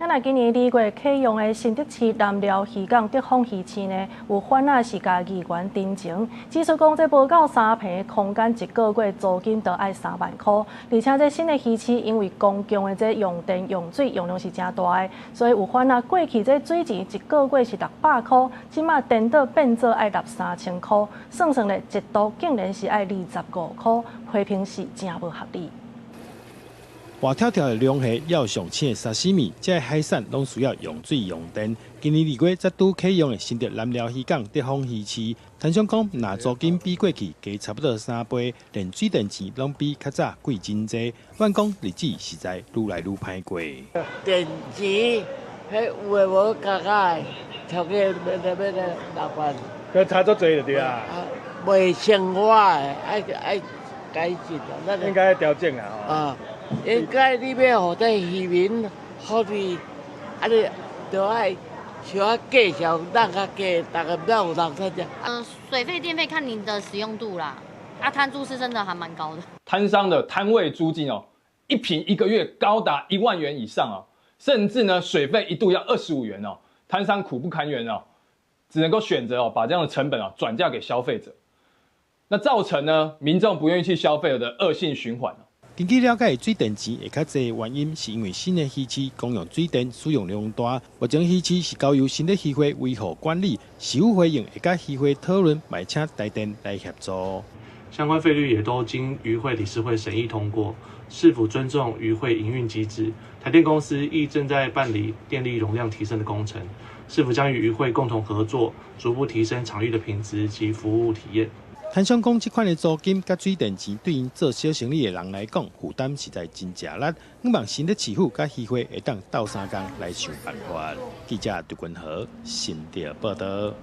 啊，若今年2月啟用的新竹市南寮漁港竹風魚市呢，有番仔是共議員陳情，指出講這無夠3坪空間，一個月租金都愛3萬箍，而且這新的魚市因為公共的這用電用水用量是誠大的，所以有番仔過去這水錢一個月是600箍，這馬顛倒變做愛納3000箍，算算咧一度竟然是愛25箍，批評是誠無合理。活跳跳的龍蝦，猶上青的沙西米，這海產攏需要用水用電。今年2月才拄啟用的新竹南寮漁港竹風魚市，攤商講，若租金比過去加差不多3倍，連水電錢攏比較早貴真濟。阮講日子實在愈來愈歹過。電錢，彼有的無加加的，超過欲欲6萬。閣差足濟就對啊。袂生活的，愛愛改進啊。應該調整啊。啊。應該你欲予這漁民福利，啊你著愛小可價錢降較低，逐家毋知有人參加。水費電費看你的使用度啦，啊攤租是真的還蠻高的。攤商的攤位租金哦，1坪一個月高達1萬元以上哦，甚至呢水費一度要25元哦，攤商苦不堪言哦，只能夠選擇哦把這樣的成本哦轉嫁給消費者，那造成呢民眾不願意去消費的惡性循環。根據了解，水電錢會較濟的原因，是因為新的魚市公用水電使用量大。目前魚市是交由新竹漁會維護管理，是否回應會佮漁會討論，嘛請台電來協助。相關費率也都經漁會理事會審議通過，是否尊重漁會營運機制？台電公司亦正在辦理電力容量提升的工程，是否將與漁會共同合作，逐步提升場域的品質及服務體驗？攤商講，這款的租金佮水電錢，對𪜶做小生意的人來講，負擔實在真吃力。希望新竹市府佮漁會會當鬥相共來想辦法。記者杜君和新竹報道。